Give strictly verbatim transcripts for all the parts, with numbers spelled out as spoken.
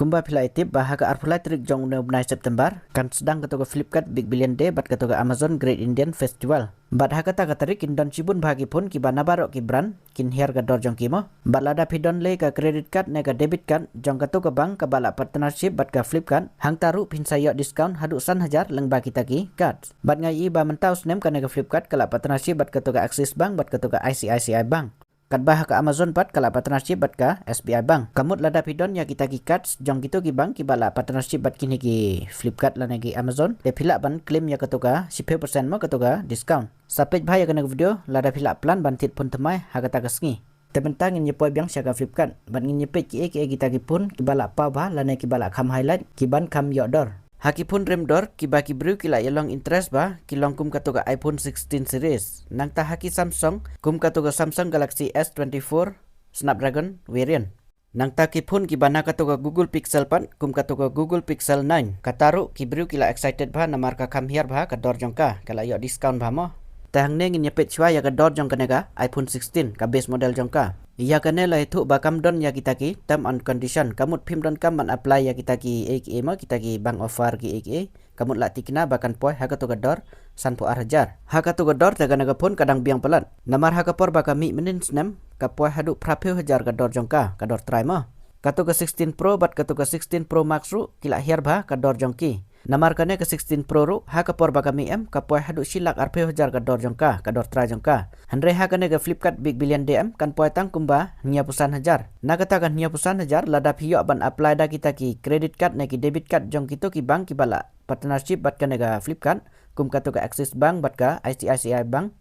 Kumba phi la ïa tip ba ha ka arphew lai tarik jong une u bnai September kan sdang kato ka Flipkart Big Billion Day bad kato ka Amazon Great Indian Festival. Bad ha kata ka tarik kin don shibun bha ki phone kiba na baroh ki brand kin hiar ka dor jong ki mo. Bad lada phi don lei ka credit card ne ka debit card jong kato ka bank kaba la partnership bad ka Flipkart, hangta ruh phin sa ïoh discount haduh san hajar lyngba kita ki cards. Bad nga ïohi ba mynta u snem kane ka Flipkart ka la partnership bad kato ka Axis Bank bad kato ka I C I C I Bank. Katba ha ka Amazon pat ka la partnership bad ka S B I Bank. Ka mut lada phi don ïa kita ki cards jong kito ki bank kiba la partnership bad kine ki Flipkart lane ki Amazon, te phi lah ban claim ïa kato ka shiphew percent mo kato ka discount. Sa peit bha ïa kane ka video lada phi lah plan ban thied phone thymmai ha kata ka sngi. Te mynta ngin ïa poi biang sha ka Flipkart bad ngin ïa peit kiei kiei kita ki phone kiba la paw bha lane kiba la kham highlight kiban kham ïoh dor. Ha ki phone rim dor kiba ki briew ki la ïa long interest bha ki long kum kato ka iPhone sixteen series. Nangta ha ki Samsung kum kato ka Samsung Galaxy S twenty-four Snapdragon variant. Nangta ki phone kiba na kato ka Google Pixel pat kum kato ka Google Pixel nine. Kata ruh ki briew ki la excited bha namar ka kham hiar bha ka dor jong ka, ka la ïoh discount bha mo. Te hangne ngin ïa peit shuwa ïa ka dor jong kane ka iPhone sixteen ka base model jong ka. Ïa kane la ïathuh ba kam don ïa kita ki term and condition, ka mut phim don kam ban apply ïa kita kiei kiei mo, kita ki bank offer kiei kiei. Ka mut la thikna ba kan poi ha kato ka dor sanphew ar hajar. Ha kato ka dor te kane ka phone ka dang biang palat. Namar ha ka por ba ka mih mynnin snem ka poi haduh phraphew hajar ka dor jong ka, ka dor trai mo. Kato ka sixteen Pro bad kato ka sixteen Pro Max ruh ki la hiar bha ka dor jong ki. Namar kane ka sixteen Pro ruh ha ka por ba ka mih em ka poi haduh shi lak arphew hajar ka dor jong ka, ka dor trai jong ka. Hynrei ha kane ka Flipkart Big Billion Day em kan poi tang kumba hynñiewphew san hajar. Na kata ka hynñiewphew san hajar lada phi ïoh ban apply da kita ki credit card ne ki debit card jong kito ki bank kiba la partnership bad kane ka Flipkart kum kato ka Axis Bank bad ka I C I C I Bank,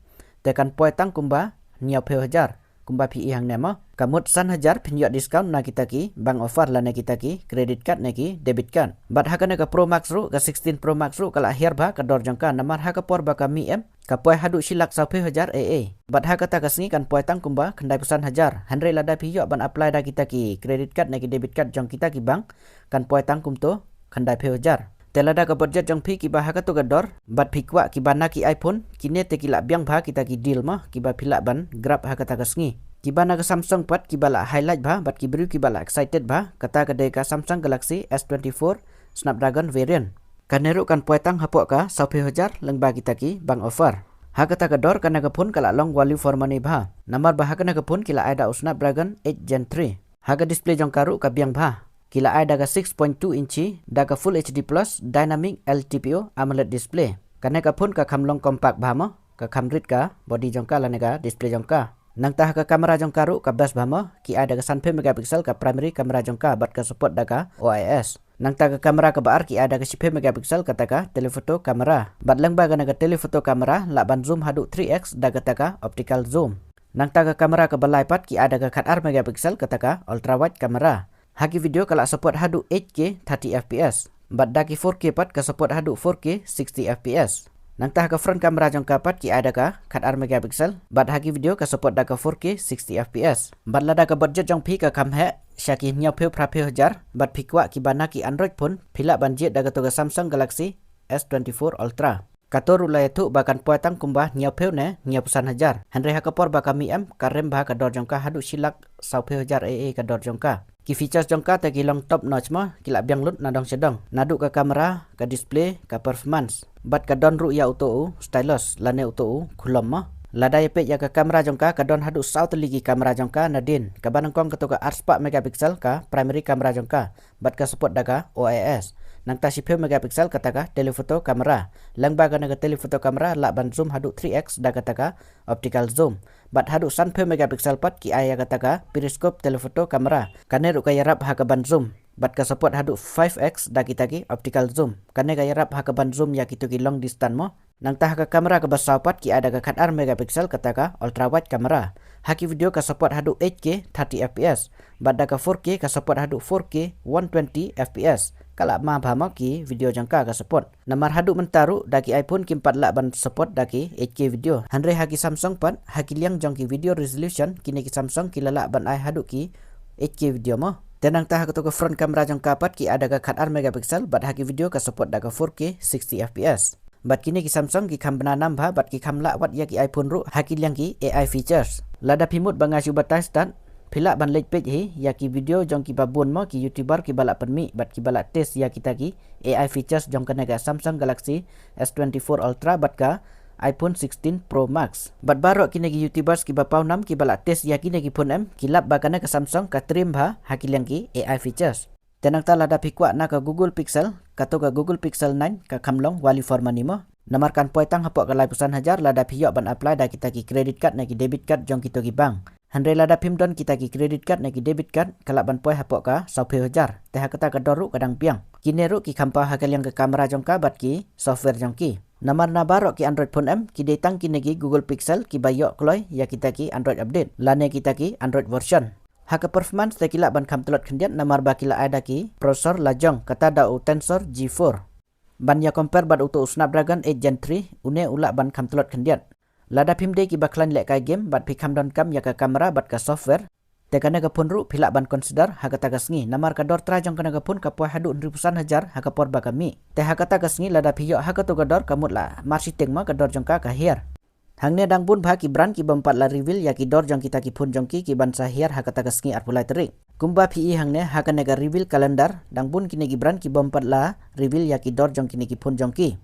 te kan poi tang kumba hynñiewphew hajar. Kumba phi i hangne mo, ka mut san hajar phin ïoh discount na kita ki bank offer lane kita ki credit card ne ki debit card. Bad ha kane ka Pro Max ruh, ka sixteen Pro Max ruh ka la hiar bha ka dor jong ka namar ha ka por ba ka mih em ka poi haduh shi lak sawphew hajar A A. Bad ha kata ka sngi kan poi tang kumba khyndaiphew san hajar. Hynrei lada phi ïoh ban apply da kita ki credit card ne ki debit card jong kita ki bank kan poi tang kumto khyndaiphew hajar. Te lada ka budget jong phi kiba ha kato ka dor bad phi kwah kiba na ki iPhone, kine te ki la biang bha kita ki deal mo kiba phi lah ban grab ha kata ka sngi. Kiba na ka Samsung pat kiba la highlight bha bad ki briew kiba la excited bha, kata ka dei ka Samsung Galaxy S twenty-four Snapdragon variant. Kane ruh kan poi tang hapoh ka sawphew hajar lyngba kita ki bank offer. Ha kata ka dor kane ka phone ka la long value for money bha. Namar ba ha kane ka phone ki la ai da u Snapdragon eight Gen three. Ha ka display jong ka ruh ka biang bha. Ki la ai da ka six point two inchi da ka Full H D plus Dynamic L T P O AMOLED display. Kane ka phone ka kham long compact bha mo, ka kham rit ka body jong ka lane ka display jong ka. Nangta ha ka camera jong ka ruh ka best bha mo, ki ai da ka sanphew megapixel ka primary camera jong ka bad ka support da ka O I S. Nangta ka camera kaba ar ki ai da ka shiphew megapixel kata ka telephoto camera. Bad lyngba kane ka telephoto camera lah ban zoom haduh three X da kata ka optical zoom. Nangta ka camera kaba lai pat ki ai da ka khatar megapixel kata ka ultra wide camera. Ha ki video ka lah support haduh eight K thirty F P S. Bad da ki four K pat ka support haduh four K sixty F P S. Nangta ha ka front camera jong ka pat ki ai da ka khatar megapixel. Bad ha ki video ka support da ka four K sixty F P S. Bad lada ka budget jong phi ka kham heh sha ki hynñiewphew phraphew hajar bad phi kwah kiba na ki Android phone, phi lah ban jied da kato ka Samsung Galaxy S twenty-four Ultra. Kato ruh la ïathuh ba kan poi tang kumba hynñiewphew ne hynñiewphew san hajar. Hynrei ha ka por ba ka mih em ka rem bha ka dor jong ka haduh shi lak sawphew hajar A A ka dor jong ka. Ki features jong ka te ki long top notch mo, ki la biang lut na dong sha dong. Naduh ka camera, ka display, ka performance. Bad ka don ruh ïa uto u stylus lane uto u khulom mo. Lada ïa peit ïa ka camera jong ka, ka don haduh saw tylli ki camera jong ka nadien. Kaba nyngkong kato ka arspah megapixel ka primary camera jong ka. Bad ka support da ka O I S. Nangta shiphew megapixel kata ka telephoto camera. Lyngba kane ka telephoto camera lah ban zoom haduh three X da kata ka optical zoom. Bad haduh sanphew megapixel pat ki ai ïa kata ka periscope telephoto camera. Kane ruh ka ïarap ha ka ban zoom. Bad ka support haduh five X da kita ki optical zoom. Kane ka ïarap ha ka ban zoom ïa kito ki long distance mo. Nangta ha ka camera kaba saw pat ki ai da ka khatar megapixel kata ka ultra wide camera. Ha ki video ka support haduh eight K thirty F P S. Bad da ka four K ka support haduh four K one twenty F P S. Ka la ma bha mo ki video jong ka ka support. Namar haduh mynta ruh da ki iPhone kim pat lah ban support da ki eight K video. Hynrei ha ki Samsung pat ha ki liang jong ki video resolution kine ki Samsung ki la lah ban ai haduh ki eight K video mo. Te nangta ha kato ka front camera jong ka pat ki ai da ka khatar megapixel bad ha ki video ka support da ka four K sixty F P S. Bad kine ki Samsung ki kham bna nam bha bad ki kham lah wat ïa ki iPhone ruh ha ki liang ki A I features. Lada phi mut ba nga shu batai stad, Phi lah ban leit peit hi ïa ki video jong kiba bun mo, ki YouTuber kiba la pynmih bad kiba la test ïa kita ki A I features jong kane ka Samsung Galaxy S twenty-four Ultra bad ka iPhone sixteen Pro Max. Bad baroh kine ki YouTubers kiba paw nam kiba la test ïa kine ki phone em, ki lap ba kane ka Samsung ka trim bha ha ki liang ki A I features. Te nangta lada phi kwah na ka Google Pixel, kato ka Google Pixel nine ka kham long value for money mo. Namar kan poi tang hapoh ka laiphew san hajar lada phi ïoh ban apply da kita ki credit card ne ki debit card jong kito ki bank. Hynrei lada phim don kita ki credit card ne ki debit card, ka lah ban poi hapoh ka sawphew hajar. Te ha kata ka dor ruh ka dang biang. Kine ruh ki kham paw ha ka liang ka camera jong ka bad ki software jong ki. Namar na baroh ki Android phone em, ki dei tang kine ki Google Pixel kiba ïoh kloi ïa kita ki Android update lane kita ki Android version. Ha ka performance te ki lah ban kham tlot khyndiat namar ba ki la ai da ki processor la jong, kata da u Tensor G four. Ban ïa compare bad uto u Snapdragon eight Gen three, une u lah ban kham tlot khyndiat. Lada phim dei kiba khlaiñ lehkai game bad phi kham donkam ïa ka camera bad ka software, te kane ka phone ruh phi lah ban consider ha kata ka sngi. Namar ka dor trai jong kane ka phone ka poi haduh hynriewphew san hajar ha ka por ba ka mih. Te ha kata ka sngi lada phi ïoh ha kato ka dor, ka mut la mar shiteng ma ka dor jong ka ka hiar. Hangne dang bun bha ki brand kibym pat la reveal ïa ki dor jong kita ki phone jong ki kiban sa hiar ha kata ka sngi arphew lai tarik. Kumba phi i hangne ha kane ka reveal calendar, dang bun kine ki brand kibym pat la reveal ïa ki dor jong kine ki phone jong ki.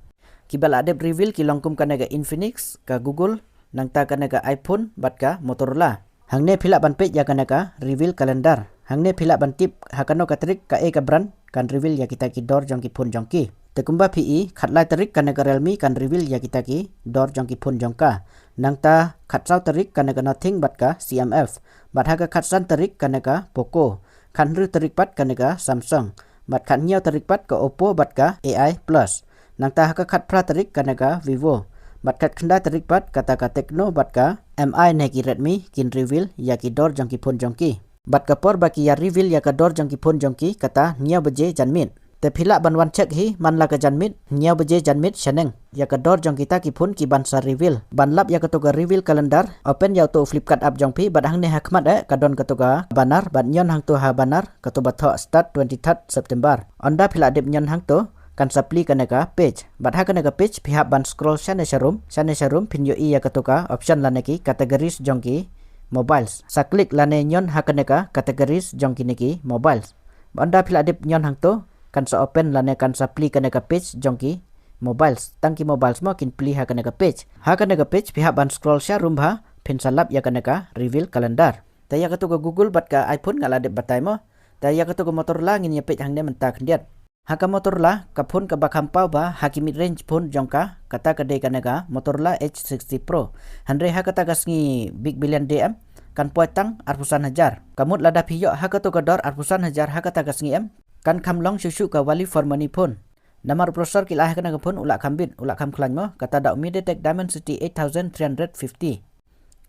Kiba la dep reveal ki long kum kane ka Infinix, ka Google, nangta kane ka iPhone bad ka Motorola. Hangne phi lah ban peit ïa kane ka reveal calendar. Hangne phi lah ban tip ha kano ka tarik kaei ka brand kan reveal ïa kita ki dor jong ki phone jong ki. Te kumba phi i, khatlai tarik kane ka Realme kan reveal ïa kita ki dor jong ki phone jong ka. Nangta khatsaw tarik kane ka Nothing bad ka C M F. Bad ha ka khatsan tarik kane ka Poco. Khathynriew tarik pat kane ka Samsung. Bad khathynñiew tarik pat ka Oppo bad ka A I Plus. Nangta ha ka khatphra tarik kane ka Vivo. Bad khatkhyndai tarik pat kata ka Tecno bad ka M I ne ki Redmi kin reveal ïa ki dor jong ki phone jong ki. Bad ka por ba ki ïa reveal ïa ka dor jong ki phone jong ki kata hynñiew baje janmiet. Te phi lah ban wan check hi man la ka janmiet, hynñiew baje janmiet shaneng, ïa ka dor jong kita ki phone kiban sa reveal. Ban lap ïa kato ka reveal calendar, open ïa uto u Flipkart app jong phi bad hangne ha khmat eh ka don kato ka banner, bad ñion hangto ha banner kato ba thoh start twenty-third September. Ynda phi lah dep ñion hangto, kan sa plie kane ka page. Bad ha kane ka page phi hap ban scroll shane sharum, shane sharum phin ïohi ïa kato ka option lane ki categories jong ki mobiles. Sa click lane ñion ha kane ka categories jong kine ki mobiles. Bad ynda phi lah dep ñion hangto, kan sa open lane kan sa plie kane ka page jong ki mobiles. Tang ki mobiles mo kin plie ha kane ka page. Ha kane ka page phi hap ban scroll sharum bha, phin sa lap ïa kane ka reveal calendar. Te ïa kato ka Google bad ka iPhone nga la dep batai mo. Te ïa kato ka Motorola ngin ïa peit hangne mynta khyndiat. Ha ka Motorola, ka phone kaba kham paw bha ha ki mid range phone jong ka, kata ka dei kane ka Motorola Edge sixty Pro. Hynrei ha kata ka sngi Big Billion Day em, kan poi tang arphew san hajar. Ka mut lada phi ïoh ha kato ka dor arphew san hajar ha kata ka sngi em, kan kham long shuh shuh ka value for money phone. Namar u processor ki la ai ha kane ka phone u la kham bit, u la kham khlaiñ mo, kata da u MediaTek Dimensity eight thousand three hundred fifty.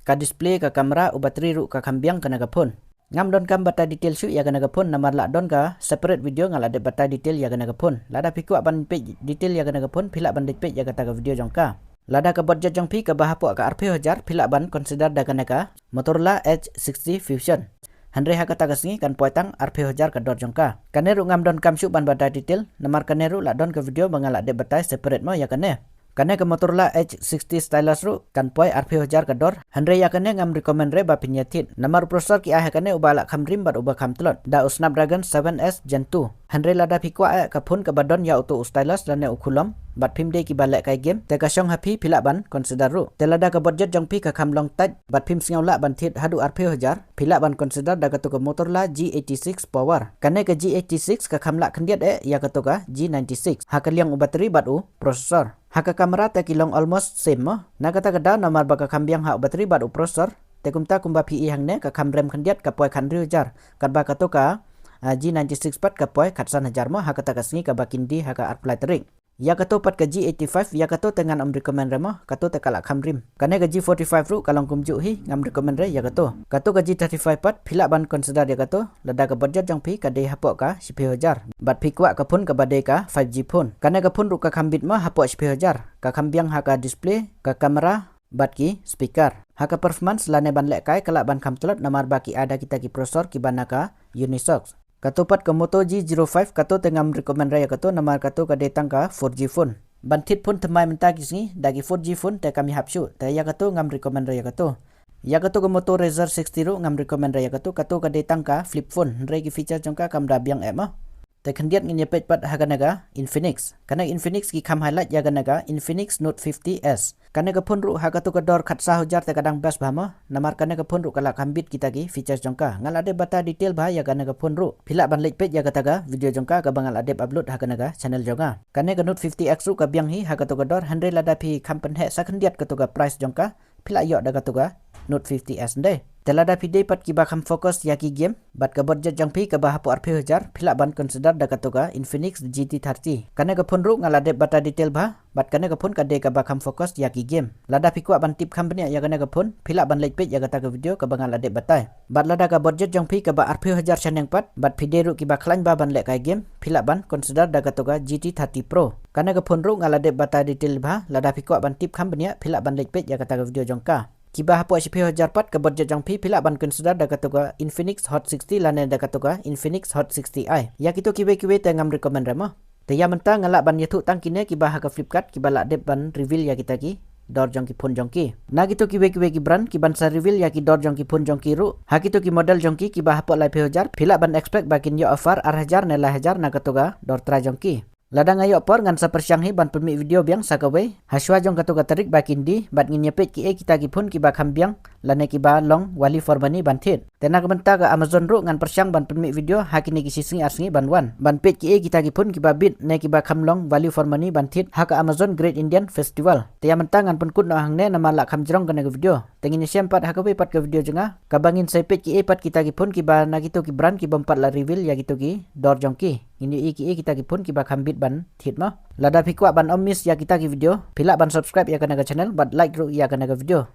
Ka display, ka camera, u battery ruh ka kham biang kane ka phone. Ngam donkam batai detail shuh ïa kane ka phone namar la don ka separate video nga la dep batai detail ïa kane ka phone. Lada phi kwah ban peit detail ïa kane ka phone, phi lah ban dep peit ïa kata ka video jong ka. Lada ka budget jong phi kaba hapoh ka arphew hajar, phi lah ban consider da kane ka Motorola Edge sixty Fusion. Hynrei ha kata ka sngi kan poi tang arphew hajar ka dor jong ka. Kane ruh ngam donkam shuh ban batai detail namar kane ruh la don ka video ba nga la dep batai separate mo ïa kane. Kane ka Motorola Edge sixty stylus ruh kan poi arphew hajar ka dor. Hynrei ïa kane ngam recommend re ba phin ïa thied namar u processor ki ai ha kane uba la kham rim bad uba kham tlot, da u Snapdragon seven S Gen two. Hynrei lada phi kwah eh ka phone kaba don ïa uto u stylus lane u khulom bad phim dei kiba lehkai game, te ka shong ha phi, phi lah ban consider ruh. Te lada ka budget jong phi ka kham long tight bad phim sngew lah ban thied haduh arphew hajar, phi lah ban consider da kato ka Motorola G eighty-six Power. Kane ka G eighty-six ka kham lah khyndiat eh ïa kato ka G ninety-six ha ka liang u battery bad u processor. Ha ka camera te ki long almost same mo. Na kata ka daw namar ba ka kham biang ha u battery bad u processor, te kumta kumba phi i hangne ka kham rem khyndiat, ka poi khathynriew hajar. Katba kato ka, ah, G ninety-six pat ka poi khatsan hajar mo ha kata ka sngi kaba kin die ha ka arphew lai tarik. Ïa kato pat ka G eighty-five, ïa kato te ngan ym recommend re mo, kato te ka la kham rim. Kane ka G forty-five ruh ka long kumjuh hi, ngam recommend re ïa kato. Kato ka G thirty-five pat phi lah ban consider ïa kato, lada ka budget jong phi ka dei hapoh ka shiphew hajar. Bad phi kwah ka phone kaba dei ka five G phone. Kane ka phone ruh ka kham bit mo hapoh shiphew hajar. Ka kham biang ha ka display, ka camera, bad ki speaker. Ha ka performance lane ban lehkai ka lah ban kham tlot namar ba ki ai da kita ki processor kiba na ka Unisoc. Kato pat ka Moto G zero five, kato te ngam recommend re ïa kato namar kato ka dei tang ka four G phone. Ban thied phone thymmai mynta ki sngi da ki four G phone te kam ïahap shuh, te ïa kato ngam recommend re ïa kato. Ïa kato ka Moto Razr sixty ruh ngam recommend re ïa kato, kato ka dei tang ka flip phone, hynrei ki feature jong ka kam da biang eh mo. Te khyndiat ngin ïa peit pat ha kane ka Infinix. Kane Infinix ki kham highlight ïa kane ka Infinix Note fifty S. Kane ka phone ruh ha kato ka dor khatsaw hajar te ka dang best bha mo. Namar kane ka phone ruh ka la kham beat kita ki features jong ka. Nga la dep batai detail bha ïa kane ka phone ruh. Phi lah ban leit peit ïa kata ka video jong ka kaba nga la dep upload ha kane ka channel jong nga. Kane ka Note fifty X ruh ka biang hi ha kato ka dor, hynrei lada phi kham pynheh sa khyndiat kato ka price jong ka, phi lah ïoh da kato ka Note fifty S ndei. Te lada phi dei pat kiba kham focus ïa ki game bad ka budget jong phi kaba hapoh arphew hajar, phi lah ban consider da kato ka Infinix G T thirty. Kane ka phone ruh nga la dep batai detail bha, bad kane ka phone ka dei kaba kham focus ïa ki game. Lada phi kwah ban tip kham bniah ïa kane ka phone, phi lah ban leit peit ïa kata ka video kaba nga la dep batai. Bad lada ka budget jong phi kaba arphew hajar shaneng pat, bad phi dei ruh kiba khlaiñ bha ban lehkai game, phi lah ban consider da kato ka G T thirty Pro. Kane ka phone ruh nga la dep batai detail bha, lada phi kwah ban tip kham bniah, phi lah ban leit peit ïa kata ka video jong ka. Kiba hapoh shiphew hajar pat ka budget jong phi, phi lah ban consider da kato ka Infinix Hot sixty lane da kato ka Infinix Hot sixty i. Ïa kito kiwei kiwei te ngam recommend re mo. Te ïa mynta nga lah ban ïathuh tang kine kiba ha ka Flipkart kiba lah dep ban reveal ïa kita ki dor jong ki phone jong ki. Na kito kiwei kiwei ki brand kiban sa reveal ïa ki dor jong ki phone jong ki ruh, ha kito ki model jong ki kiba hapoh laiphew hajar, phi lah ban expect ba kin ïoh offer ar hajar ne lai hajar na kato ka dor trai jong ki. Lada nga ïoh por ngan sa pyrshang hi ban pynmih video biang sa kawei ha shuwa jong kato ka tarik ba kin die, bad ngin ïa peit kiei kita ki phone kiba kham biang lane kiba long value for money ban thied. Te na ka bynta ka Amazon ruh ngan pyrshang ban pynmih video ha kine ki shi sngi ar sngi ban wan, ban peit kiei kita ki phone kiba beat ne kiba kham long value for money ban thied ha ka Amazon Great Indian Festival. Te ïa mynta ngan pynkut noh hangne namar lah kham jrong kane ka video. Te ngin ïa shem pat ha kawei pat ka video jong nga kaba ngin sa peit kiei pat kita ki phone kiba na kito ki brand kibym pat la reveal ïa kito ki dor jong ki. Ngin ïohi kiei kita ki phone kiba kham beat ban thied mo. Lada phi kwah ban ym miss ïa kita ki video, phi lah ban subscribe ïa kane ka channel bad like ruh ïa kane ka video.